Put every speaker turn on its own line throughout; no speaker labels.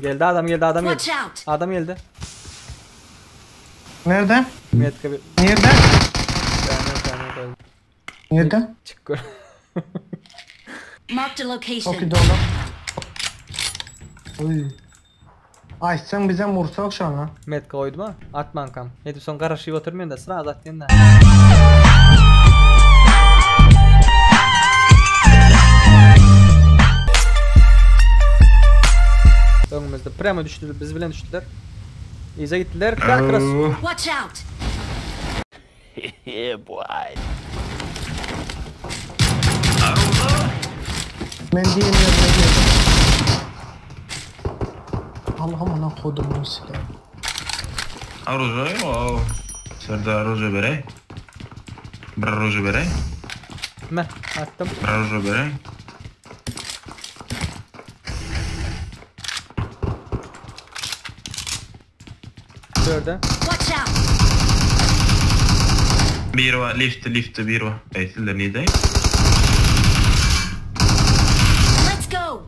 Geldi adam geldi adam geldi.
Watch out!
Adam geldi.
Nerede?
Metka bir.
Nerede?
Canı canı geldi.
Nerede?
Çık gör.
Marked a location.
Çok iyi dolu. Uy. Açsan bize vursak şu an ha.
Metka koydum ha. Atman kam. Edip son garaşyp oturmaýan da sıra atýan da. Öňümizde prema düşdüler, biz bilen düşdüler. Iza gitdiler. Krak kras.
Oo.
Watch out!
Men diýen ýerine girdim. Allah'ım ana kodumun silahı.
Aruja o. Serdar aruja berey. Bir aruja berey.
Meh, atdym.
Bir aruja berey.
Dörde.
Watch out!
Bir var lift lift bir var. Eysildir nidey?
Let's go!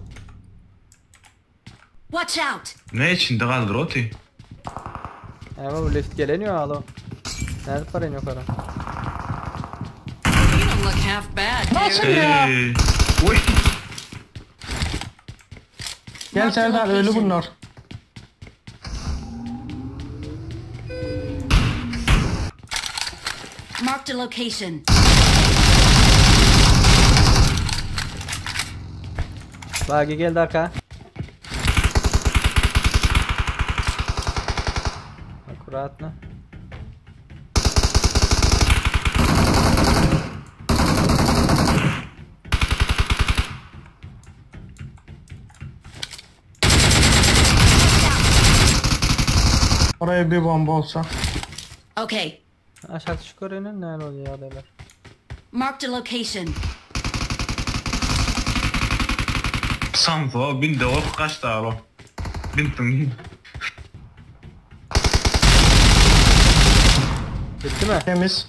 Watch out!
Ne içinde kaldır o ti?
Ama bu lift geleniyor alo. Nerede paran yok ara?
You don't look half bad, dude.
Nasıl ya?
Ey. Uy.
Gel
Marked a
Serdar ölü
location.
bunlar.
Marked a location.
Bagi geldi arka. Akkuratno.
Oraya bir bomba olsa.
Okay.
Aşağı düşük görünen näme bolýar ýagdaýlar?
Marked a location.
Samso binde ok kaçtı alo. Bindim.
Bitti mi?
Temiz.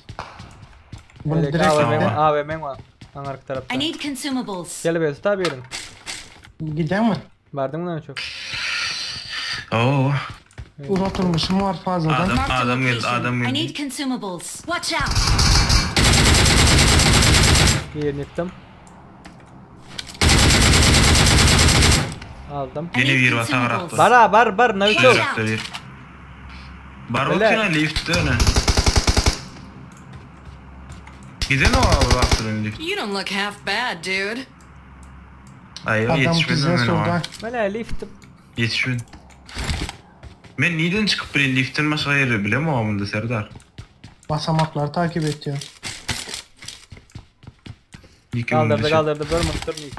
Bunu
Elek
direkt
AVM
gitti.
var, AVM var. Arka tarafta.
I need consumables.
Gel be tut abi yerin.
Giden mi?
Vardın mı çok?
Oo.
Uzatılmışım var fazladan.
Adam
Marked a
adam geldi
location.
adam
I
geldi.
need consumables. Watch out!
Yerini yıktım. Aldım.
I
Yeni
need
bir var,
consumables.
sağ
Bar ha bar bar Naviço.
Watch out.
Tarafta bir. Bar
Öyle.
bakıyor lift öne. Giden o abi baktı lift.
You don't look half bad, dude.
Ay
Adam
yetişmedin
bize
ben o.
solda.
Böyle lift.
Yetişmedin. Men neden çıkıp bir liftin başka yeri bilem o bunda Serdar.
Basamakları takip ediyor.
İki
Kaldırdı
gün
kaldırdı. Bölme durmayın.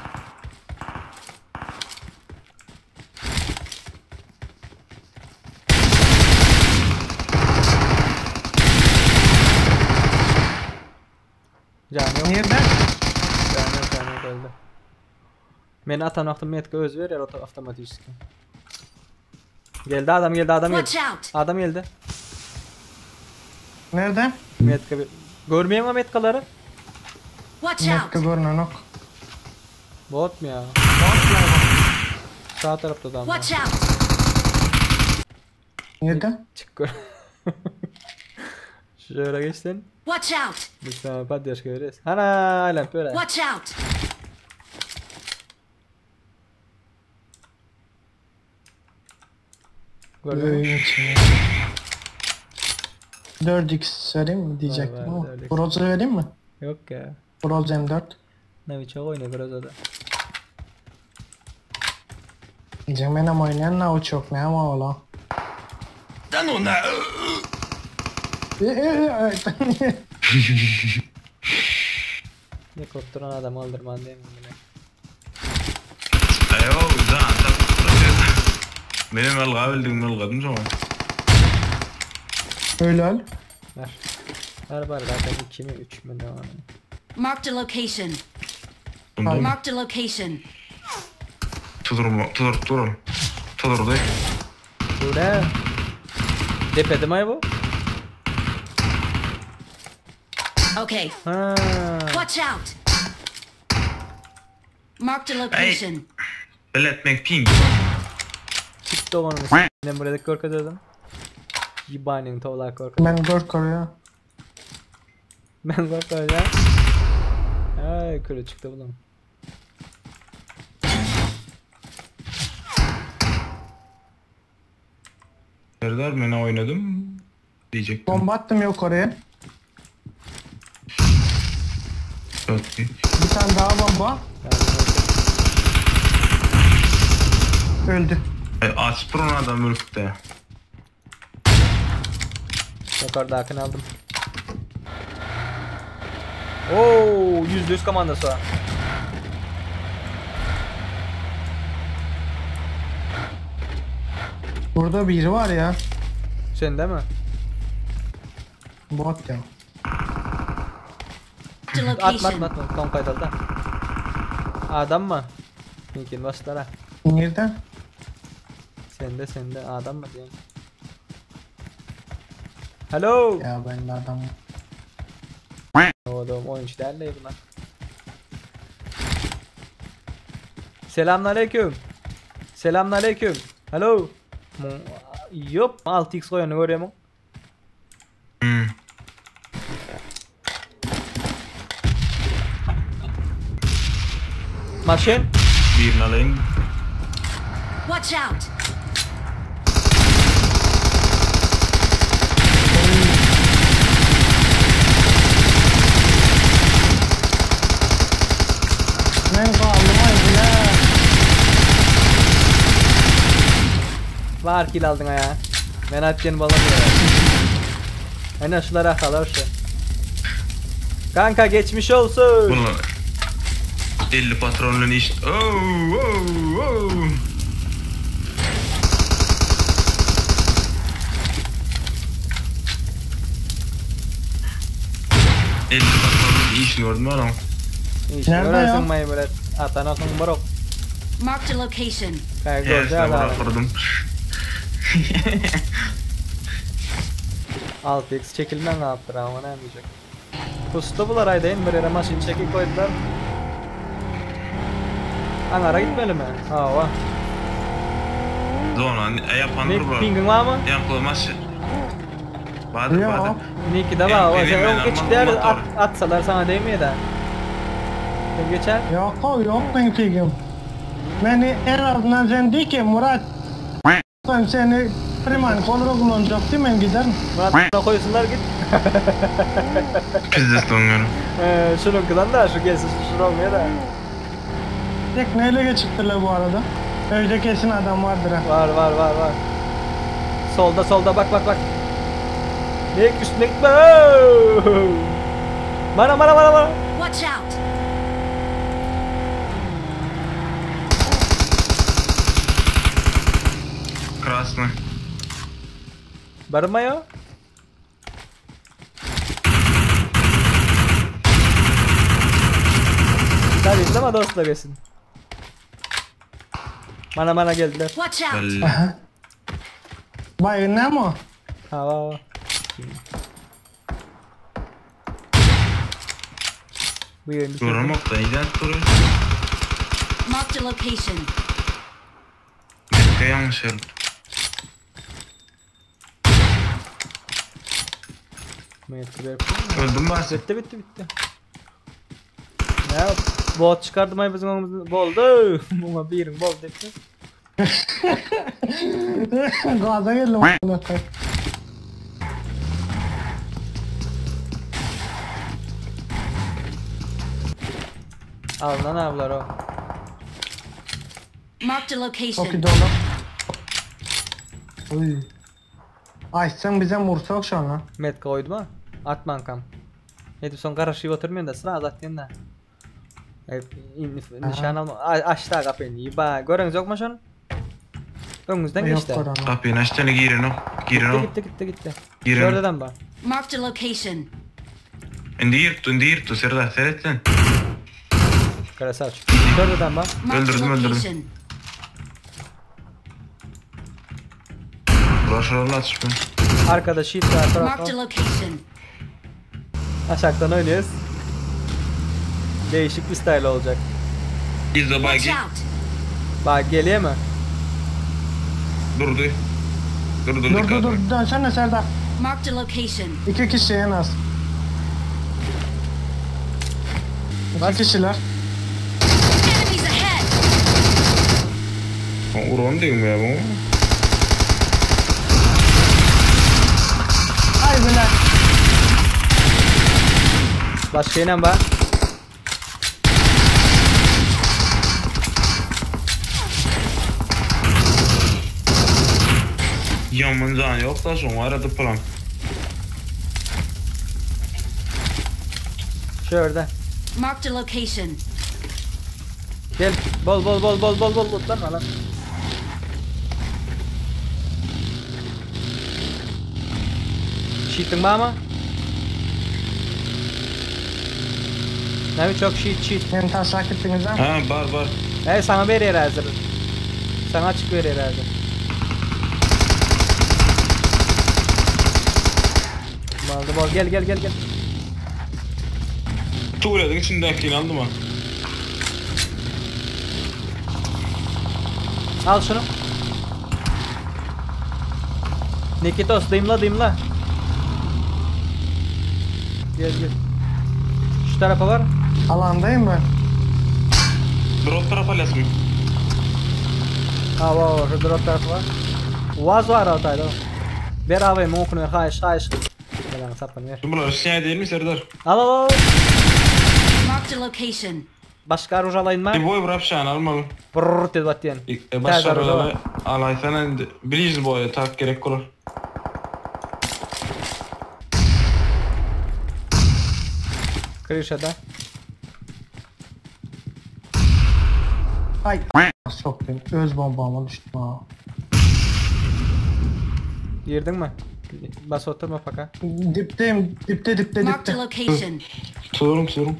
Canı yok.
Nerede?
Canı yok, canı yok öldü. Meni atan wagtym metka özü berýär oto awtomatiki. Geldi adam geldi adam geldi.
Watch out!
Adam geldi.
Nerede?
Metka bir. Görmeýän mi metkaları?
Watch out!
Metka görünen ok.
Bot mu ya? Sağ tarafta adam var.
Watch out!
Nerede?
Çık gör. Şöyle geçsin.
Watch out!
Biz sana поддержка veririz. Ana aylan böyle.
Watch out!
Gördün mü?
Öğün içinde. 4x vereyim mi diyecektim
Ver, ver,
ama.
4x.
Groza vereyim mi?
Yok ya.
Groza M4.
Navi çok oynuyor Groza'da.
Diyeceğim benim oynayan ne çok ne ama ola.
Da no na.
Ne kopturan adam öldürmen değil mi yine?
Ayo da da. Benim el bildim el gadım sonra.
Öyle
Ver. Ver bari zaten 2 mi 3 mü ne var?
Marked a location.
Bunda
Marked a location.
Tudur tudur tudur. Tudur
Bu ne? Depede mi bu?
Okay.
Ha.
Watch out! Marked a location.
Belletmek ping.
Doganyňy s**nem bir edip görkezerdim. Ýibanyňy towlap görkez.
Men görkezýän.
Men görkezýän. Aý, küle çykdy bulam.
Serdar men oýnadym diýjekdim.
Bomba attym ýokaryya.
Çok iyi.
Bir tane daha bomba. Öldü.
E, açyp duran adam ölüpdi.
Ýokardakyny aldym. Oo, 100% komandasy bar.
Burada biri var ya.
Sende mi?
Bot ya.
Marked a
Atma atma
location.
atma. Tom gaýdalda. Adammy? Mümkin başlara.
Nerede?
Sende sende adammy diýen. Hello.
Ya ben de adam.
Oğlum oyuncu däl bular. Selamünaleyküm. Selamünaleyküm. Hello. Ýop, 6x goýany görýärmiň?
Hmm.
Maşyn.
Birini alayım.
Watch out!
Men galdym ay bile.
Var kill aldyň aýa. Men atýan bolam ya. Aynen şulara akalar şu. Kanka geçmiş olsun.
Bunu 50 patronla iş. Oh, oh, oh. ...50 patronla işini gördüm oğlum.
İşini
Nerede
görersiň
ya?
maý böyle atan akyň barok.
Marked a location.
Kanka
Hepsine
görjä
bırakırdım.
6x çekilmen yaptır ama ne diyecek. Pustu bular aýdaýyn bir ýere maşyn çekip koýdular. Aňara gitmeli mi? Hawa.
Zona e, yapandır
Nik
bu.
pingin var mı?
Yankılı maç. Bahadır
Yok.
Bahadır.
Niki de var.
Benim-
O
benim
sen
ben
o geçikler
motor.
at, atsalar sana değmiyor da. Sen geçer.
Yok o yok ben pigim. Beni en azından sen de ki Murat ben seni priman kolunu kullanacaktım ben giderim.
Murat koysunlar git.
Pizdes dönüyorum.
Ee, şununkidan da şu gelsin şu şunu olmuyor da.
Tekneyle geçiptirler bu arada. Evde kesin adam vardır ha.
Var var var var. Solda solda bak bak bak. Nik üstüne gitme. Bana bana bana bana.
Watch out!
Krasny.
Barma ya. Tabii ama dostlar gelsin. Bana bana geldiler.
Watch out!
Belli.
Bay ne mi? o?
Ha va va. Bu yerini
Durum da neden duruyor?
Marked a location.
Mekke yanlış yer. Öldüm ben.
Bitti bitti bitti. Ya bot çıkardım ay bizim önümüzde. Boldu. Buna birin bol dedi.
Gaza geldim. a**ına koyayım.
Al lan avlar o.
Marked a location.
Çok iyi dolu. Uy. Ay sen bize vursak şu an ha.
Met koydum ha. Atman kam. Edip son garaşyp oturmaýan da sıra atýan da. Evet, nişan alma. Açtı kapıyı. Yiba, görüňiz ýokmy şonu? Öňüňizden
Yok
geçdi.
korona.
Kapıyı açtığını girin o. Girin o.
Gitti gitti gitti.
Girin.
Şurada bak.
Marked a location.
Indi yırttı, indi yırttı. Serdar seyrettin.
Karasaç. Şuradan bak.
Marked a
Öldürdüm, öldürdüm.
location.
Uğraşırlar atışma.
Arkada sheet var
Marked a
tarafta.
location.
Aşağıdan oynuyoruz. Değişik bir style olacak.
İzle
Watch
bagi.
out!
Bak geliyor mi?
Durdy. Durdy
Durdu durdu dönsene Serdar.
Marked a location.
İki kişi en az. İki kişiler.
Enemies ahead!
Uran diýim ya bu.
Ay bile.
Başka inem bar.
Yaman can yok da şoň arada plan.
Şurada.
Marked a location.
Gel. Bol bol bol bol bol bol lootlanma lan. Cheating var mı? Ne çok cheat cheat.
Beni taşak ettiniz ha.
Ha bar bar.
Hey sana verir hazır. Sana açık verir hazır. Baldı bol gel gel gel gel.
Tuğladın içindekini aldım ha.
Al şunu. Nikitos dımla dımla. Gel gel. Şu tarafa var.
Alandayım ben.
Drop taraf alasın.
Ha var var şu drop tarafı var. Vaz var altayda. Ver abi mumkun ver hayış hayış. Gel lan sapın ver.
Bunlar şey değil mi Serdar?
Al al al.
Marked a location.
Başka arujalayın mı?
Bir boy bırak şan almalı.
Brrrr dedi bat diyen.
E, başka arujalı alaysana indi. Bridge boyu tak gerek olur.
Krişada.
Ay soktum. Öz bombama düştüm ha.
Girdin mi? Bas oturma paka.
Dipteyim. Dipte dipte
Marked
dipte.
a location.
Tuturum tuturum.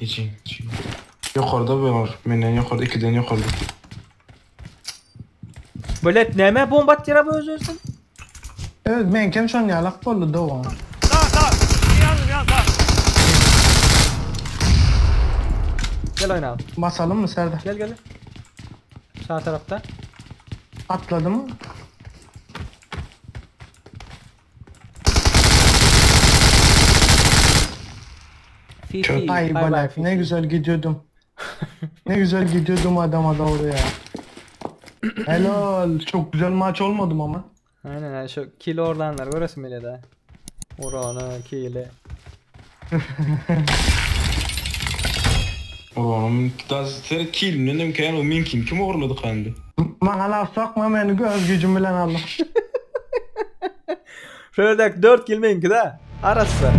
İçin için. Yukarıda bir var. Menden yukarıda ikiden yukarıda.
Bilet neme bomba attı bu öz özün?
Evet ben kim şon yalak boldu doğan.
Gel oynayalım.
Basalım mı Serdar?
Gel gel. Sağ tarafta.
Atladı mı?
Fifi.
Ay
Bay bay
balak ne
Fifi.
güzel gidiyordum. ne güzel gidiyordum adama doğru ya. Helal. Çok güzel maç olmadım ama.
Aynen yani şu kilo orlanlar görüyorsun bile de. Uranı kili.
Oğlum daha ser kill ne demek yani o min kim kim uğurladı kendi.
Bana laf sokma beni öz gücüm bilen aldım.
Şöyle 4 kill minki de. Arası.